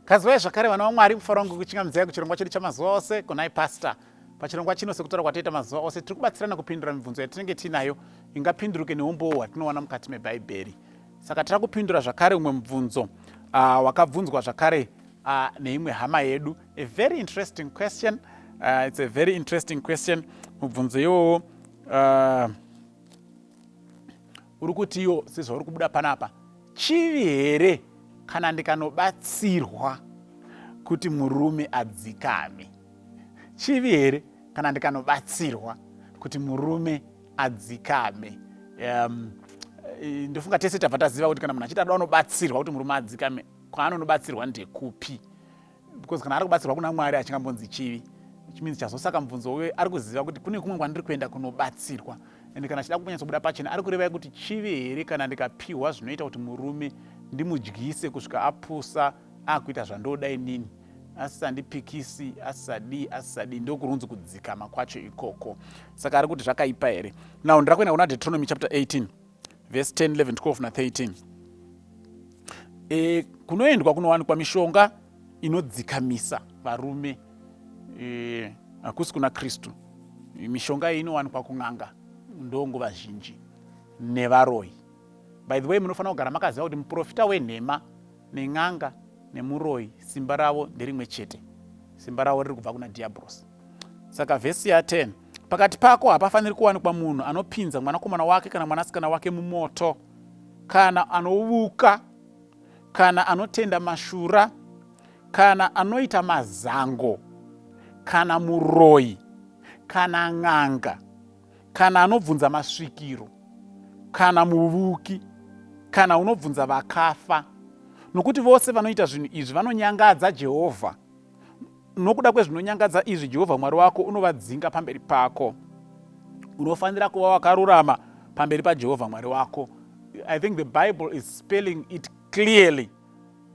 Kazivai zvakare vana vaMwari, mufaro wangu kuchingamidzai kuchirongwa chedu chamazuva ose kunai Pastor. Pachirongwa chino sekutaura kwatoita mazuva ose tiri kubatsirana kupindura mibvunzo yatinenge tiinayo ingapinduruke neumbowo hwatinowana mukati meBhaibheri. Saka tiri kupindura zvakare umwe mubvunzo wakabvunzwa zvakare neimwe hama yedu. A very interesting question. It's a very interesting question. Mubvunzo iwowo uri kuti iwo sezvauri kubuda panapa, chivi here kana ndikanobatsirwa kuti murume adzikame? Chivi here kana ndikanobatsirwa kuti murume adzikame? Ndofunga tese tabva taziva kuti kana munhu achiti ada unobatsirwa kuti murume adzikame, kwaanonobatsirwa ndekupi? Because kana ari kubatsirwa kuna Mwari achingambonzi chivi, which means chazosaka mubvunzo uyo ari kuziva kuti kune kumwe kwandiri kuenda kunobatsirwa. And kana achida kunyatsobuda pachena ari kurevai kuti chivi here kana ndikapiwa zvinoita kuti murume ndimudyise kusvika apusa akuita zvandoda inini, asisandipikisi, asisadii, asisadii, ndokurunzi kudzikama kwacho ikoko. Saka ari kuti zvakaipa here? Now ndira kuenda kuna Deuteronomy chapter 18 verse 10, 11, 12 na13. Kunoendwa kunowanikwa mishonga inodzikamisa varume hakusi kuna Kristu. Mishonga iyi inowanikwa kun'anga ndonguva zhinji nevaroyi. By the way, munofanira kugara makaziva kuti muprofita wenhema nen'anga nemuroyi simba ravo nderimwe chete. Simba ravo riri kubva kuna Diabros. Saka vhesi ya10, pakati pako hapafaniri kuwanikwa munhu anopinza mwanakomana wake kana mwanasikana wake mumoto, kana anovuka, kana anotenda mashura, kana anoita mazango, kana muroyi, kana n'anga, kana anobvunza masvikiro, kana muvuki, kana unobvunza vakafa, nokuti vose vanoita zvinhu izvi vanonyangadza Jehovha. Nokuda kwezvinonyangadza izvi Jehovha Mwari wako unovadzinga pamberi pako. Unofanira kuva wakarurama pamberi paJehovha Mwari wako. I think the Bible is spelling it clearly.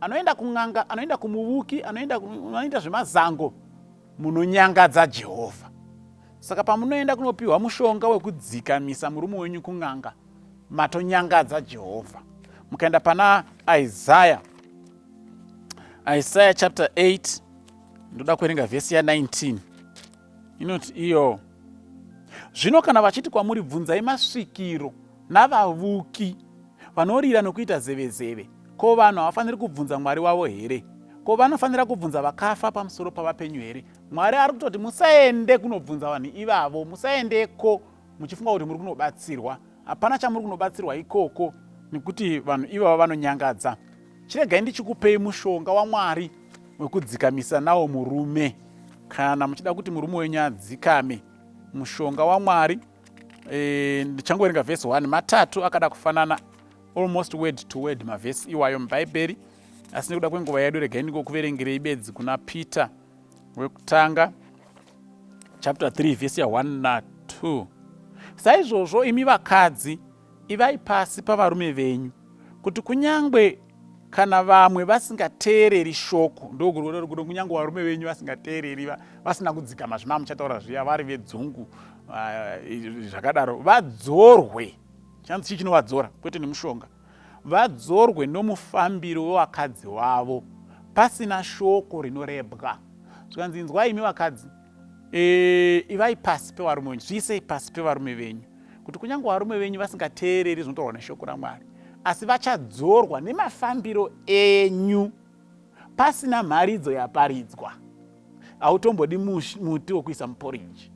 Anoenda kun'anga, anoenda kumuvuki, anoita zvemazango, munonyangadza Jehovha. Saka pamunoenda kunopiwa mushonga wekudzikamisa murume wenyu kun'anga, matonyangadza Jehovha. Mukaenda pana Isaiah, Isaiah chapter 8, ndoda kuverenga vhesi ya19, inoti iyo, zvino kana vachiti kwamuri, bvunzai masvikiro navavuki vanorira nokuita zevezeve, ko vanhu havafaniri kubvunza Mwari wavo here? Ko vanofanira kubvunza vakafa pamusoro pavapenyu here? Mwari ari kutoti musaende kunobvunza vanhu ivavo, musaendeko muchifunga kuti muri kunobatsirwa. Hapana chamuri kunobatsirwa ikoko, nekuti vanhu ivava vanonyangadza. Chiregai ndichikupei mushonga waMwari wekudzikamisa nawo murume. Kana muchida kuti murume wenyu adzikame, mushonga waMwari, ndichangoverenga vhesi 1, matatu akada kufanana, almost word to word mavhesi iwayo muBhaibheri, asi nekuda kwenguva yedu regai ndingokuverengerei bedzi kuna Peter wekutanga chapter 3 vhesi ya 1 na 2. Saizvozvo imi vakadzi, ivai pasi pavarume venyu, kuti kunyangwe kana vamwe vasingateereri shoko, ndokuti kunyange varume venyu vasingateereri, vasina kudzikama zvima muchataura zviya, vari vedzungu zvakadaro, vadzorwe. Chanzi chii chinovadzora? Kwete nemushonga. Vadzorwe nomufambiro wevakadzi wavo pasina shoko rinorebwa. Zvikanzi inzwai imi vakadzi, ivai pasi pevarume venyu, zviisei pasi pevarume venyu, kuti kunyange varume venyu vasingateereri zvinotaurwa neshoko raMwari, asi vachadzorwa nemafambiro enyu pasina mharidzo yaparidzwa. Hautombodi muti wekuisa muporiji.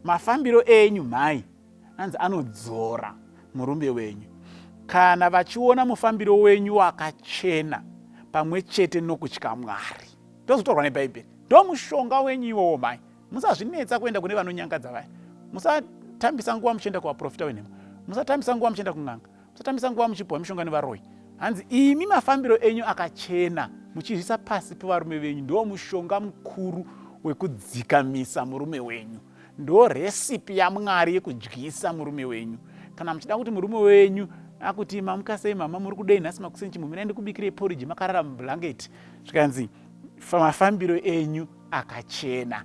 Mafambiro enyu mhai anzi anodzora murume wenyu. Kana vachiona mufambiro wenyu wakachena pamwe chete nokutya Mwari. Ndozotorwa neBhaibheri. Ndomushonga wenyu iwowo mhai. Musazvinetsa kuenda kune vanonyangadza vaya. Musatambisa nguva muchienda kuvaprofita venhema. Musatambisa nguva muchienda kun'anga. Musatambisa nguva muchipiwa mishonga nevaroyi. Hanzi imi mafambiro enyu akachena muchizvisa pasi pevarume venyu ndo mushonga mukuru wekudzikamisa murume wenyu. Ndo recipe yaMwari yekudyisa murume wenyu. Kana muchida kuti murume wenyu akuti mamuka sei mama, muri kudei nhasi makuseni, chimumira ndikubikirei porridge makarara mublanket, zvikanzi mafambiro enyu akachena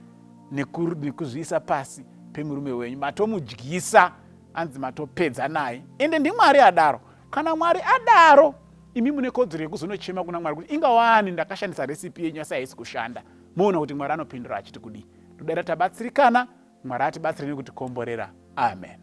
nekuzviisa pasi pemurume wenyu, matomudyisa, anzi matopedza naye. Ende ndiMwari adaro. Kana Mwari adaro, Imi mune kodzero yekuzonochema kuna Mwari kuti inga wani ndakashandisa resipi yenyu asi haisi kushanda. Moona kuti Mwari anopindura achiti kudii. Ndodaira tabatsirikana, Mwari atibatsire nekutikomborera. Amen.